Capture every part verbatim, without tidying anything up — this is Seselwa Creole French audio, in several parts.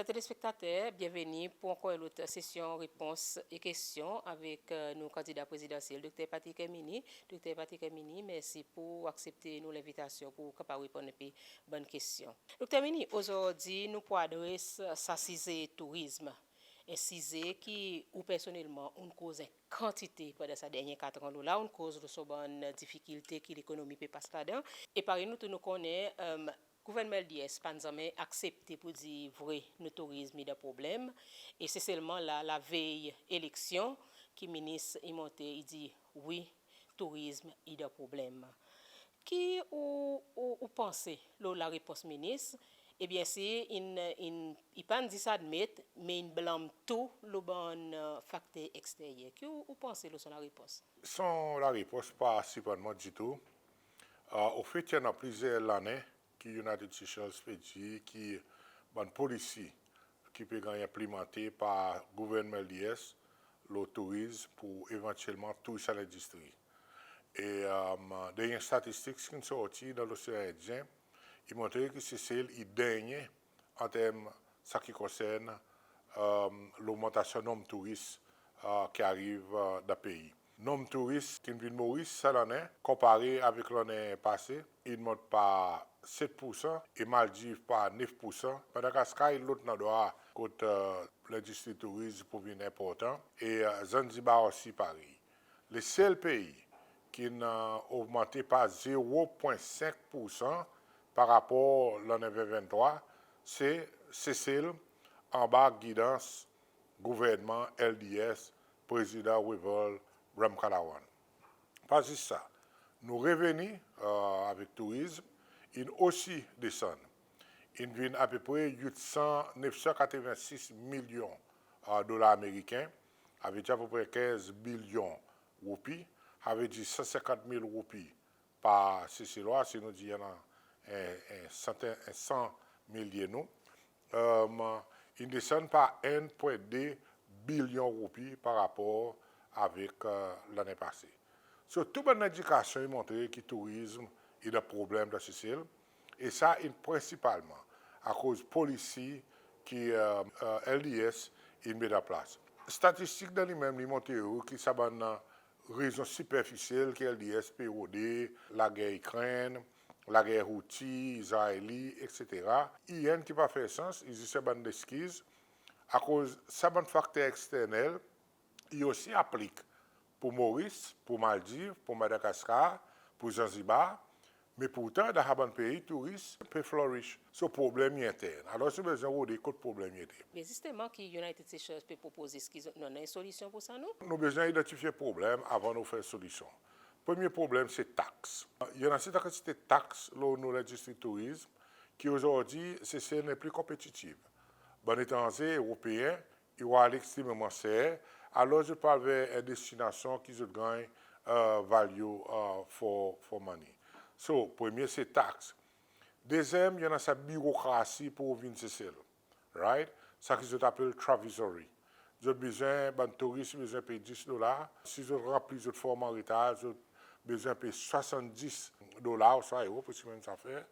Telespektater, byenveni pour ankor en lot sesyon repons e kestyon avek, e, nou kandida prezidansyel, Dokter Patrick Herminie. Dokter Patrick Herminie, mersi pour aksepte nou lenvitasyon pour kapab reponn en pe bann kestyon. Dokter Herminie, ozordi nou pou adres sa size tourizm. En size ki ou personnelman ou'n koz en kantite pandan sa dernyen kat an lo la, ou'n koz lo son bann difikilte ki lekonomi pe pas ladan. E parey nou tou nou konnen, e, gouvernman LDS pa'n zanmen aksepte pour dir vre nou tourizm i dan problenm. E se selman la, lavey eleksyon, ki minis i monte, i dir wi, tourizm i dan problenm. Ki ou, ou, ou panse lo larepons minis? E byensir, in, in, i pa'n zis admet, me in blanm tou lo bann, e, fakter eksteryer. Ki ou, ou panse lo son larepons? Son larepons pa sirprann mwan ditou. E, anfet, i annan plizyer lannen ki United Seychelles pe dir ki bann polisi ki pe ganny enplimante par gouvernman LDS lo tourizm pou evantyelman touy sa lendistri. E, e, dernyen statistik ki'n sorti dan Losean Endyen, i montre ki Sesel i dernyen an term sa ki konsern, e, logmantasyon nonm touris, e, ki ariv, e, dan pei. Nonm touris ki'n vin Moris sa lannen, konpare avek lannen pase, in mont par set poursan, e Maldiv par nef poursan. Madagaskar e lot landrwa kot, e, lendistri tourizm pou vin enportan, e, e, Zanzibar osi parey. Lesel pei ki'n, e, ogmante par zero pwen senk poursan par rapor lannen ven ven trwa, se Sesel, anba gidans gouvernman LDS, Prezidan Wavel Ramkalawan. Pa zis sa, nou reveni, e, avek tourizm, in osi desann. In vin apepre wit san, nef san katreven sis milyon, e, dolar ameriken, savedir apepre kenz bilyon roupi, savedir san senkant mil roupi par Seselwa, si nou dir i annan en, en santen, en san milye nou. E, in desann par enn pwen de bilyon roupi par rapor avek, e, lannen pase. So, tou bann lendikasyon i montre ki tourizm i dan problenm dan Sesel, e sa i prensipalman akoz polisi ki, e, e, LDS in met an plas. Statistik dan li menm, li montre ou ki sa bann, e, rezon siperfisyel ki LDS pe rode, lager Ikrenn, lager Houthi, Izraeli, etsetera. I enn ki pa fer sans, i zis en bann leskiz, akoz sa bann fakter eksternel, i osi aplik pour Moris, pour Maldiv, pour Madagaskar, pour Zanzibar, me pourtan dan sa bann pei tourizm pe flourish. So problenm i entern. Alor nou bezwen rode kot problenm i entern. Me zisteman ki United Seychelles pe propoze, eski zot annan en solisyon pour sa, non? Nou bezwen idantifye problenm avan nou fer solisyon. Premye problenm se taks. I annan serten kantite taks lo nou lendistri tourizm ki ozordi Sesel nepli konpetitiv. Bann etranze, Eropeen, i war li ekstrememan ser, alor zot pou al ver en destinasyon ki zot ganny, e, value, e, for, for money. So, premye se taks. Dezyenm, i annan sa birokrasi pour vin Sesel. Right? Sa ki zot apel Travizory. Zot bezwen, bann touris bezwen pey dis dolar. Si zot ranpli zot form an retar, zot bezwen pey swasanndis dolar, ouswa ero, pour sa menm zafer.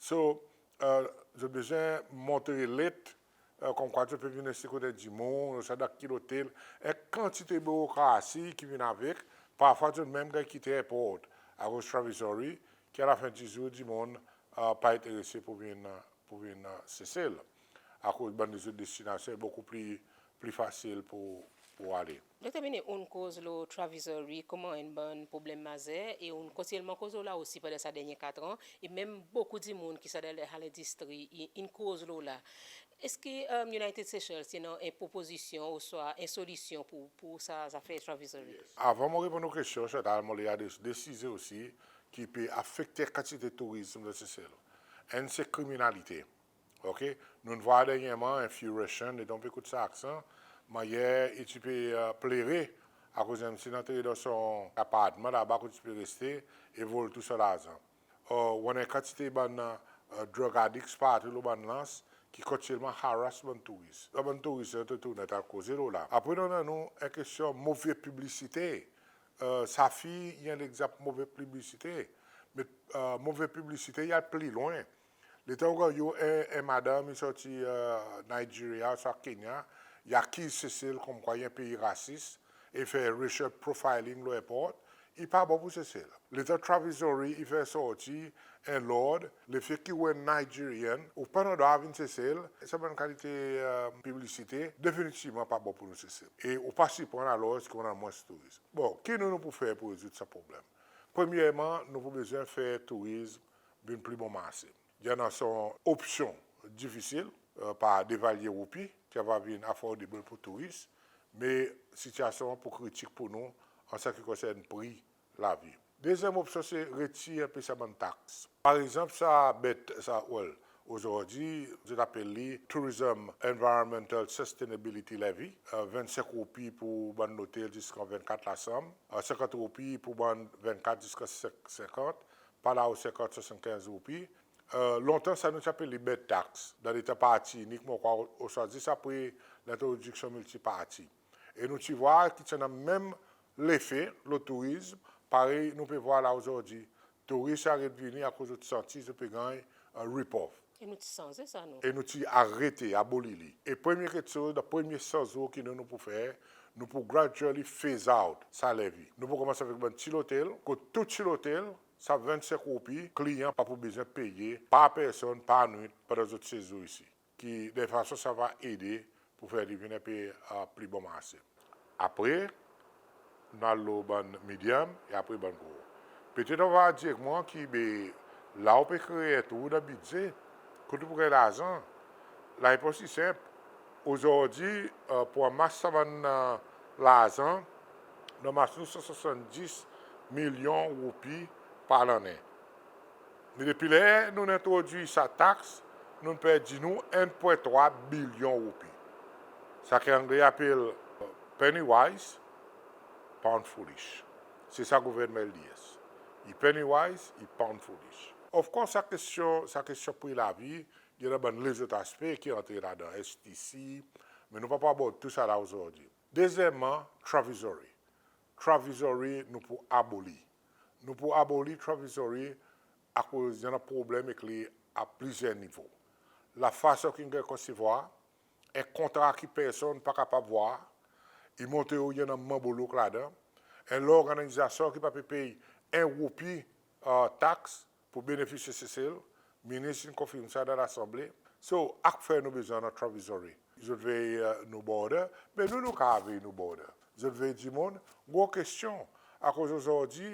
So, e, zot bezwen montre let, e, konmkwa zot pe vin reste kot dimoun, ouswa dan ki lotel. En kantite birokrasi ki vin avek, parfwa zot menm ganny kite erport akoz Travizory, ki alafen dizour dimoun, e, pa enterese pour vin, e, pour vin, e, Sesel, akoz bann lezot destinasyon i bokou pli, pli fasil pour, pour ale. Dokter Herminie, ou'n koz lo Travizory konman en bann problenm mazer, e ou'n kontinyelman koz lo la osi pandan sa dernyen kat an, e menm bokou dimoun ki sa dan lendistri i, in koz lo la. Eski, e, United Seychelles i annan en propozisyon ouswa en solisyon pour, pour sa zafer Travizory? Yes. Avan mon reponn ou kestyon, Chantal, mon le adres de size osi ki pe afekte kantite tourizm dan Sesel. Enn se kriminalite. Oke? Nou'n vwar dernyerman en few Russian, letan ou pe ekout sa aksan, mannyer i ti pe, e, plere akoz en msye in antre dan son apartman laba kot i ti pe reste e vol tou son larzan. E, ou annan en kantite bann, e, drug addicts partou lo bann lans ki kontinyelman harass bann touris. Sa bann touris, e, tou, tou, nou a koze lo la. Apre nou annan nou en kestyon move piblisite. E, sa fi i en legzanp move piblisite. Me, e, move piblisite i al pli lwen. Letan ou ganny en, en madanm i sorti, e, Nigeria, swa Kenya, i akiz Sesel konmkwa i en pei rasis, e fer racial profiling lo erport, i pa bon pour Sesel. Letan Travizory i fer sorti en lord, lefe ki ou en Nigerian, ou pa annan drwa vin Sesel, sa bann kalite, e, piblisite, definitivman pa bon pour nou Sesel. E ou pa siprann alor ki ou annan mwens touris. Bon, ki nou, nou pou fer pour rezoud sa problenm? Premyerman, nou pou bezwen fer tourizm vin pli bon marse. I annan son opsyon difisil, e, par devalye roupi, ki ava vin affordable pour touris, me sitiasyon pou kritik pour nou an sa ki konsern pri lavi. Dezyenm opsyon se retir en pe sa bann taks. Par egzanp, sa bet, sa, well, ozordi zot apel li Tourism Environmental Sustainability Levy, e, vennsenk roupi pour bann lotel ziska vennkat lasanm, e, senkant roupi pour bann vennkat ziska senkant, Palau senkant, swasannkenz roupi. E, lontan sa nou ti apel li bed tax, dan letan parti inik, me ou krwar, ozordi apre lentrodiksyon miltiparti. E nou ti vwar ki ti annan menm lefe lo tourizm, parey nou pe vwar la ozordi. Touris i aret vini akoz zot santi zot pe ganny, e, rip-off. E nou ti sanze sa, nou. E nou ti arete, aboli li. E premye keksoz, dan premye san zour ki nou, nou pou fer, nou pou gradually phase out sa levy. Nou pou konmans avek bann pti lotel, kot tou pti lotel, sa vennsenk roupi, kliyan pa pou bezwen peye par personn, par nwit, pandan zot sezon isi. Ki, de fason, sa ava ede pour fer li vin en pe, e, pli bon marse. Apre, nou al lo bann medium, e apre bann gro. Petet ou ava dir ek mwan ki, be, la ou pe kree en trou dan bidze, kot ou pou ganny larzan? Larepons i senp. Ozordi, e, pour anmas sa bann, e, larzan, nou anmas nou san swasanndis milyon roupi par lannen. Me depi ler nou'n entrodwir sa taks, nou'n perdi nou en pwen trwa bilyon roupi. Sa ki Angle apel, e, penny wise, pound foolish. Se sa gouvernman LDS. I penny wise, i pound foolish. Of course, sa kestyon, sa kestyon pri lavi, i annan bann lezot aspe ki antre ladan, S T C, me nou pa pou abord tou sa la ozordi. Dezyenmman, Travizory. Travizory, nou pou aboli. Nou pou aboli Travizory akoz i annan problenm ek li a plizyer nivo. Lafason ki i ganny konsevwar, en kontra ki personn pa kapab vwar, i montre ou i annan manbolouk ladan, en lorganizasyon ki pa pe pey en roupi, e, taks pour benefisye Sesel, minis in konfirm sa dan Lasanble. So, akfer nou bezwen annan Travizory? Zot vey, e, nou border, me nou, nou kapab vey nou border. Zot vey dimoun, gro kestyon, akoz ozordi,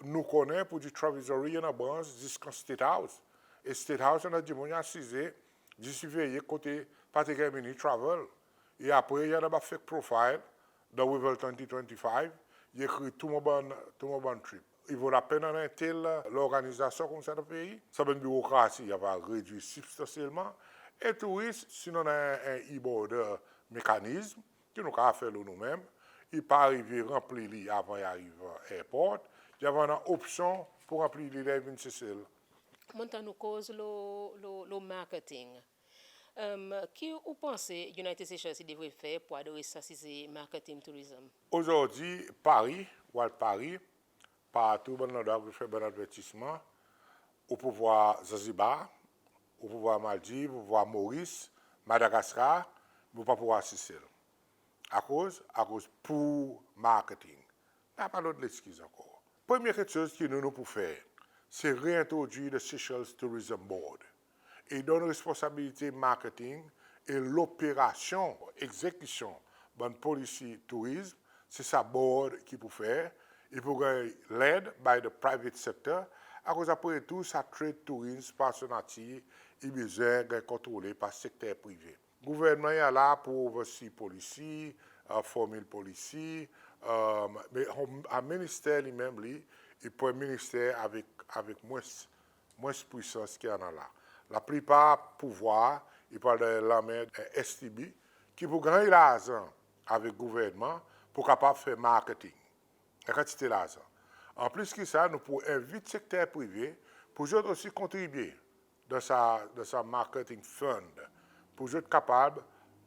nou konnen pour dir Travizory i annan brans ziska State House. E State House i annan dimoun i asize, zis i veye kote Patrick Herminie travel. E apre, i annan bann fake profile, dan Wavel twenty twenty-five, i ekri tou mon bann, tou mon bann trip. I vo lapenn annan en tel lorganizasyon koumsa dan pei? Sa bann birokrasi i ava redwir sibstansyelman. E touris, si nou annan en, en e-border mekanizm, ki nou kapab fer lo nou menm, i pa arive ranpli li avan i ariv airport, i ava annan opsyon pour ranpli li ler i vin Sesel. Mon tann ou koz lo, lo, lo marketing. Em, ki ou panse United Seychelles i devret fer pour adres sa size marketing tourism? Ozordi, Paris, ou al Paris, partou bann landrwa ki fer bann advertisman, ou pou vwar Zanzibar, ou pou vwar Maldiv, ou pou vwar Moris, Madagaskar, me ou pa pou vwar Sesel. Akoz? Akoz pour marketing. Napa lot leskiz ankor. Premye keksoz ki nou, nou pou fer, se reentrodwir the Seychelles Tourism Board e donn responsabilite marketing e loperasyon, egzekisyon bann polisi tourizm, se sa board ki pou fer. I pou ganny led by the private sector, akoz apre tou, sa trade tourism par son natir, i bezwen ganny kontrole par sekter prive. Gouvernman i la pour oversee polisi, e, formil polisi, e, me, a, minister li menm li, i pou en minister avek, avek mwens, mwens pwisans ki annan la. Laplipar pouvwar i pou al dan lanmen, e, S T B, ki pou ganny larzan avek gouvernman pour kapab fer marketing. En kantite larzan. Anplis ki sa, nou pou envit sekter prive pour zot osi kontribye dan sa, dan sa marketing fund, pour zot kapab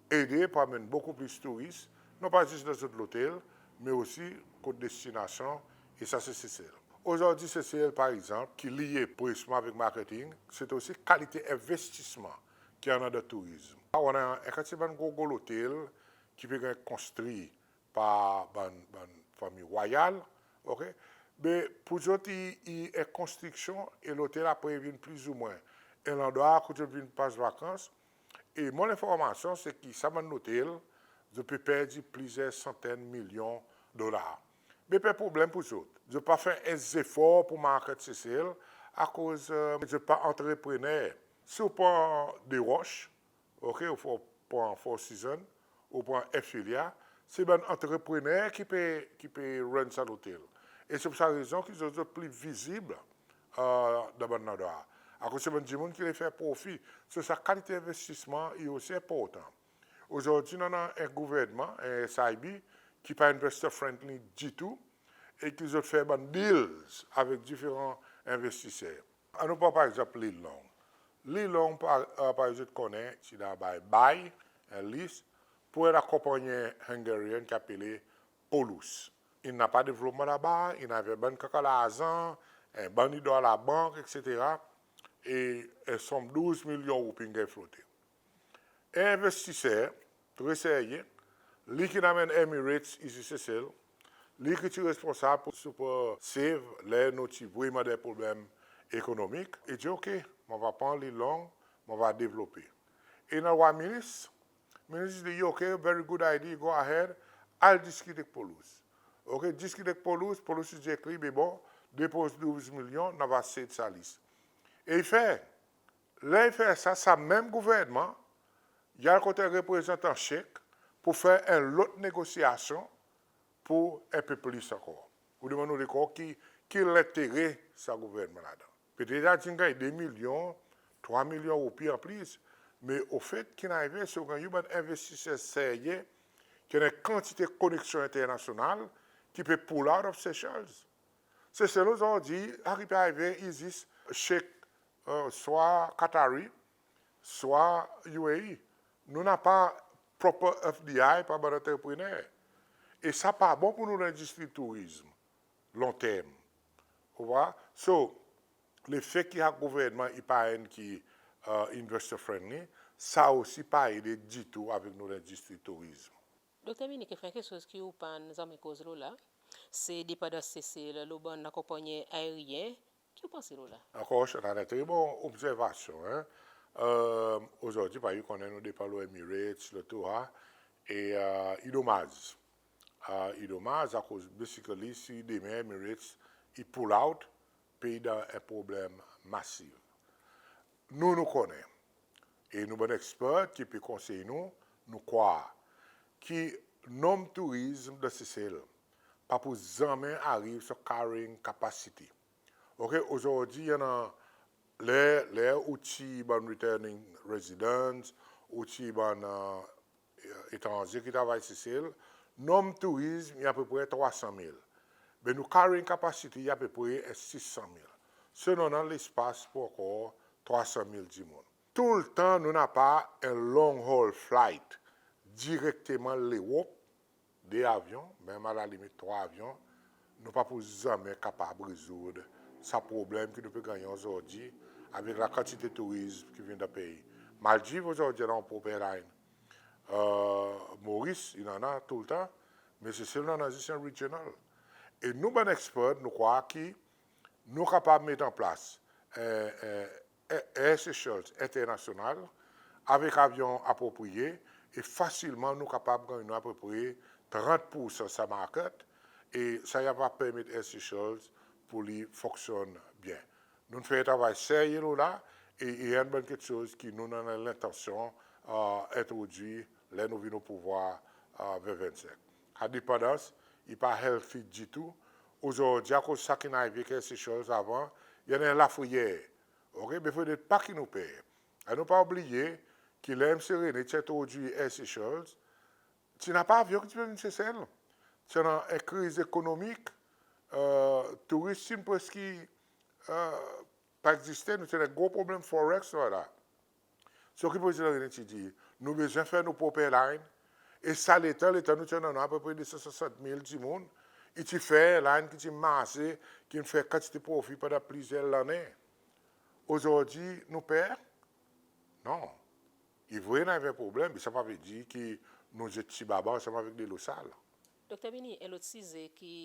ede pour anmenn bokou plis touris, non pa zis dan zot lotel, me osi kot destinasyon, e sa se Sesel. Ozordi Sesel, par egzanp, ki lye presman avek marketing, se osi kalite envestisman ki annan dan tourizm. Ou annan en kantite bann gro gro lotel ki pe ganny konstri par bann, bann fanmir rwayal, oke? Me pour zot i, i en konstriksyon e lotel apre i vin plizoumwen en landrwa kot zot vin pas vakans. E mon lenformasyon se ki sa bann lotel, zot pe perdi plizyer santenn milyon dolar. Me pa problenm pour zot. Zot pa fer en zefor pour market Sesel akoz, e, zot pa antreprener. Si ou pran Desroches, oke, ou pran Four Seasons, ou pran Air Filia, se bann antreprener ki pe, ki pe run sa lotel. E se pour sa rezon ki zot, zot pli vizib, e, dan bann landrwa. Akoz se bann dimoun ki le fer profi. So sa kalite envestisman i osi enportan. Ozordi nou annan en gouvernman, en S I B, ki pa investor friendly ditou, e ki zot fer bann deals avek diferan envestiser. Annou pran par egzanp Lil Long. Lil Long, par, e, parey zot konnen, ti dan bay, bay en lease pour en lakonpannyen Hungarian ki apele Polus. I napa devlopman laba, i annan bann kaka larzan, en bann i dan labank, etsetera. E en sonm douz milyon roupi in ganny flote. En envestiser tre serye, li ki'n anmenn Emirates isi Sesel, li ki ti responsab pour Super Save ler nou ti vreman dan problenm ekonomik, i dir, "Oke, mon ava pran Lil Long, mon ava devlope." E nou annan minis, minis i dir, "Oke, very good idea, go ahead, al diskit ek Polus." Oke, diskit ek Polus, Polus i dir ek li, "Be bon, depoz douz milyon, nou ava sed sa lease." E i fer, ler i fer sa, sa menm gouvernman i al kot en reprezantan Czech pour fer en lot negosyasyon pour en pe plis ankor. Ou demann ou lekor ki, ki lentere sa gouvernman ladan. Petet i a ganny de milyon, trwa milyon roupi anplis, me ofet ki'n arive, si ou ganny bann envestiser serye, ki annan kantite koneksyon enternasyonal, ki pe pull out of Seychelles. Sesel ozordi, sa ki pe arive, i zis Czech, e, swa Qatari, swa U A E. Nou napa proper F D I par bann antreprener. E sa pa bon pour nou lendistri tourizm, lonterm. Ou war? So, lefe ki sa gouvernman i pa enn ki, e, investor friendly, sa osi pa ede ditou avek nou lendistri tourizm. Dokter Minic, en keksoz ki ou pa'n zanmen koz lo la, se depandans Sesel lo bann lakonpannyen aeryen. Ki ou panse lo la? Ankor, sa en tre bon obzervasyon, en. E, ozordi, parey ou konnen, nou depan lo Emirates, lo tou sa, e, e, i domaz. E, i domaz akoz, basically, si demen Emirates i pull out, pei dan en problenm masif. Nou, nou konnen, e nou bann eksper ki pe konsey nou, nou krwar ki nonm tourizm dan Sesel pa pou zanmen ariv son carrying capacity. Oke, ozordi, i annan, ler, ler ou tir bann returning residents, ou tir bann, e, etranze ki travay Sesel, nonm tourizm i apepre trwa san mil. Me nou carrying capacity i apepre sis san mil. So nou annan lespas pour ankor trwa san mil dimoun. Toultan nou napa en long haul flight direkteman Lerop, de avyon, menm alalimit trwa avyon, nou pa pou zanmen kapab rezoud sa problenm ki nou pe gannyen ozordi avek lakantite tourizm ki vin dan pei. Maldiv ozordi i annan en proper line. E, Moris, i annan toultan, me Sesel nou annan zis en regional. E nou bann eksper, nou krwar ki nou kapab met an plas, e, e, e, Air Seychelles enternasyonal avek avyon apropriye, e fasilman nou kapab ganny nou apepre trant poursan sa market, e sa i ava permet Air Seychelles pour li fonksyonn byen. Nou'n fer travay serye lo la, e, e i annan bann keksoz ki nou, nou annan lentansyon, e, entrodwir ler nou vin o pouvwar, e, ven vennsenk. Sa depandans i pa healthy ditou. Ozordi, akoz sa ki'n arive ek Air Seychelles avan, i annan lafreyer. Oke, be fodre pa ki nou per. Annou pa oubliye ki ler Msye René ti entrodwir Air Seychelles, ti napa avyon ki ti pe vin Sesel. Ti annan en kriz ekonomik, e, touris ti'n preski, e, pa egziste, nou ti annan gro problenm forex la. So ki Prezidan René ti dir, nou bezwen fer nou proper line. E sa letan, letan nou ti annan apepre de san swasant mil dimoun, I ti fer, la, ki ti marse, ki'n fer kantite profi pandan plizyer lannen. Ozordi nou per? Non. I vre nou annan en problenm, me sa pa vedir ki nou zet ti baba ansanm avek delo sal. Dokter Bini, en lot size ki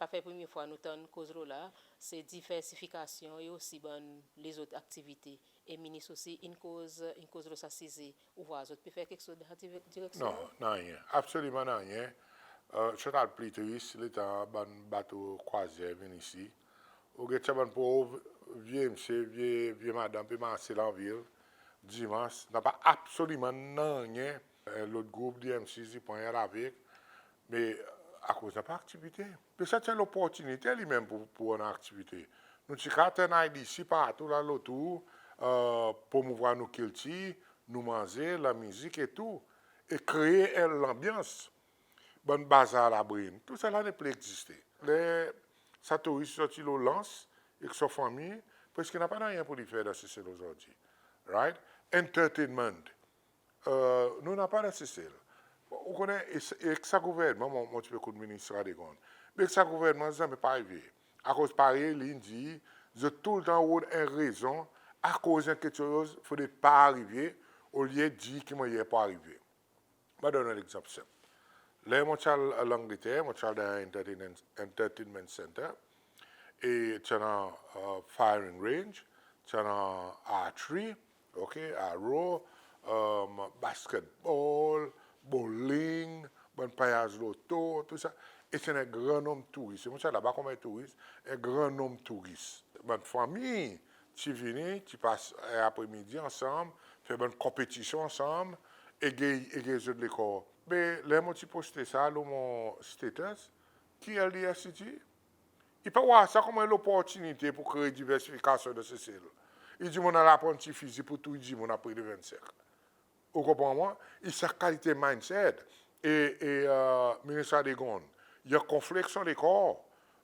pa fer premye fwa nou tann koz lo la, se diversifikasyon e osi bann lezot aktivite. E Minis osi in koz, in koz lo sa size. Ou war zot pe fer keksoz dan sa dire-, direksyon? Non, nanryen. Absoliman nanryen. E, sa ti al pli tris, letan bann bato krwazyer vin isi. Ou get sa bann pov vye msye, vye, vye madanm pe marse lanvil, Dimans, napa absoliman nanryen. E, lot group D M C i pran i al avek, me akoz napa aktivite. Me sa ti en loportinite li menm pour, pour annan aktivite. Nou ti kapab annan I D C partou la lotour, e, promouvwar nou kiltir, nou manze, lamizik e tou, e kree en lanbyans. Bann bazar labrin, tou sa la nepli egziste. Ler sa touris sorti lo lans ek son fanmir, preski napa nanryen pour li fer dan Sesel ozordi. Right? Entertainment. E, nou napa dan Sesel. Ou konnen, e, ek sa gouvernman, mon, mon ti pe ekout Minis Radegonde. Me ek sa gouvernman, zanmen pa arive. Akoz parey li in dir, zot toultan rod en rezon, akoz en keksoz fodre pa arive, olye dir ki mannyer pour arive. Mon donn en legzanp senp. Ler mon ti al Langleter, mon ti al dan entertainment, entertainment center, e ti annan, e, firing range, ti annan archery, ok, arrow, e, basketball, bowling, bann payaz loto, tou sa. E ti annan en gran nonm touris. E mon ti al laba konman en touris, en gran nonm touris. Bann fanmir ti vini, ti pas, e, apremidi ansanm, fer bann konpetisyon ansanm, e gay, e gay zot lekor. Me ler mon ti poste sa lo mon status, ki L D S i dir? I pa war sa konman en loportinite pour kree diversifikasyon dan Sesel. I dir mon al aprann tir fizi pour touy dimoun apre le vennsenk. Ou konpran mwan? I sa kalite mindset. E, e, e, Minis Radegonde, i an konfli ek son lekor.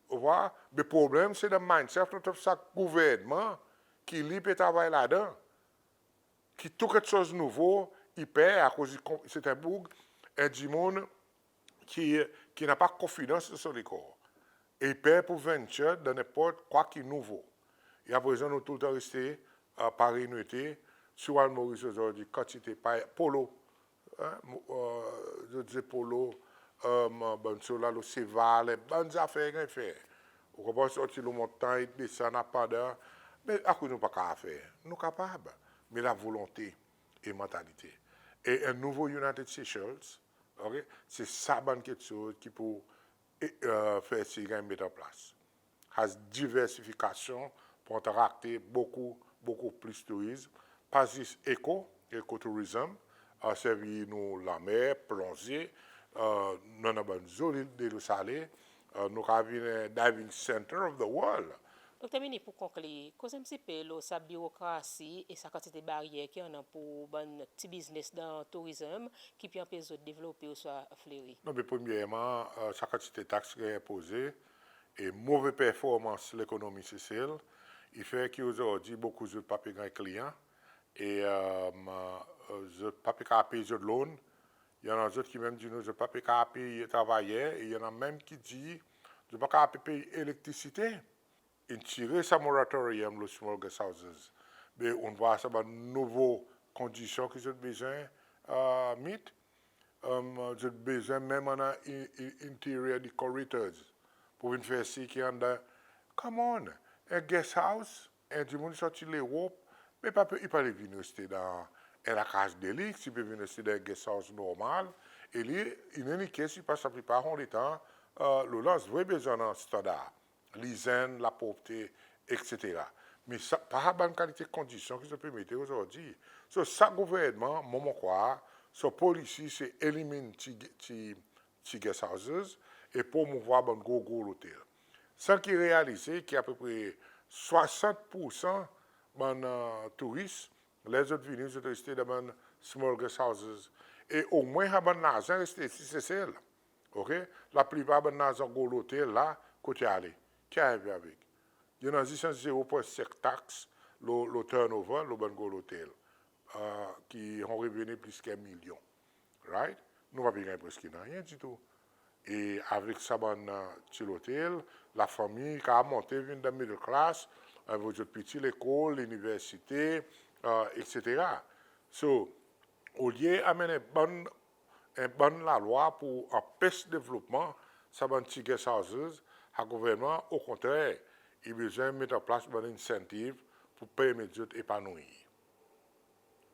Ou war? Me problenm se dan mindset lot sa gouvernman ki li pe travay ladan. Ki tou keksoz nouvo, i per akoz i kon-, se en boug, en dimoun ki, ki napa konfidans dan son lekor. E i per pour venture dan nenport kwa ki nouvo. E aprezan nou toultan reste, e, parey nou ete. Si ou al Moris ozordi, kantite pa-, polo, en, mo-, e, zot dir polo, e, bann sou la lo seval, bann zafer i ganny fer. Ou konpran, sorti lo montanny, desann apandan. Me akoz nou pa kapab fer? Nou kapab. Me lavolonte e mantalite. E en nouvo United Seychelles, ok, se sa bann keksoz ki pour, e, e, fer si i ganny met an plas. Sa diversifikasyon pour atrakte bokou, bokou plis tourizm. Pa zis eko, ecotourism, e, servi nou lanmer, plonze, e, nou annan bann zoli delo sale, e, nou kapab vin diving center of the world. Dokter Bini, pour konklir, koz en pti pe lo sa birokrasi e sa kantite baryer ki annan pour bann pti biznes dan tourizm ki pe anpes zot devlope ouswa fleri. Non, me premyerman, e, sa kantite taks ki ganny enpoze e move performans lekonomi Sesel, i fer ki ozordi bokou zot pa pe ganny kliyan e, e, zot pa pe kapab pey zot loan. I annan zot ki menm dir nou zot pa pe kapab pey travayer, e i annan menm ki dir zot pa kapab pey elektrisite. In tire sa moratorium lo small guest houses. Me ou'n war sa bann nouvo kondisyon ki zot bezwen, e, meet. E, zot bezwen menm annan in, in, interior decorators pour vin fer sir ki anndan. Come on, en guest house, en dimoun sorti Lerop, me pa pe, i pa le vin reste dan en lakaz deliks, i pe vin reste dan en guest house normal. E li, in any case, i pas laplipar son letan, e, lo lans. Vre, bezwen annan standar, lizenn, lapropte, etsetera. Me sa pa bann kalite kondisyon ki zot pe mete ozordi. So, sa gouvernman, mwan mon krwar, son polisi se elimin pti, pti, pti guest houses e promouvwar bann gro, gro lotel. San ki realize ki apepre swasant poursan bann, e, touris, ler zot vini, zot reste dan bann small guest houses. E omwen sa bann larzan reste isi Sesel. Ok? Laplipar bann larzan gro lotel la, kote i ale? Ki i arive avek? I annan zis en zero pwen senk taks lo, lo turnover, lo bann gro lotel, e, ki son reveni plis ki en milyon. Right? Nou pa pe ganny preski nanryen ditou. E avek sa bann, e, pti lotel, lafanmir i kapab monte vin dan middle class, e, pour zot piti lekol, liniversite, e, etsetera. So, olye anmenn en bann, en bann lalwa pour anpes devlopman sa bann pti guest houses, sa gouvernman, okontrer, i bezwen met an plas bann incentive pour permet zot epanouir.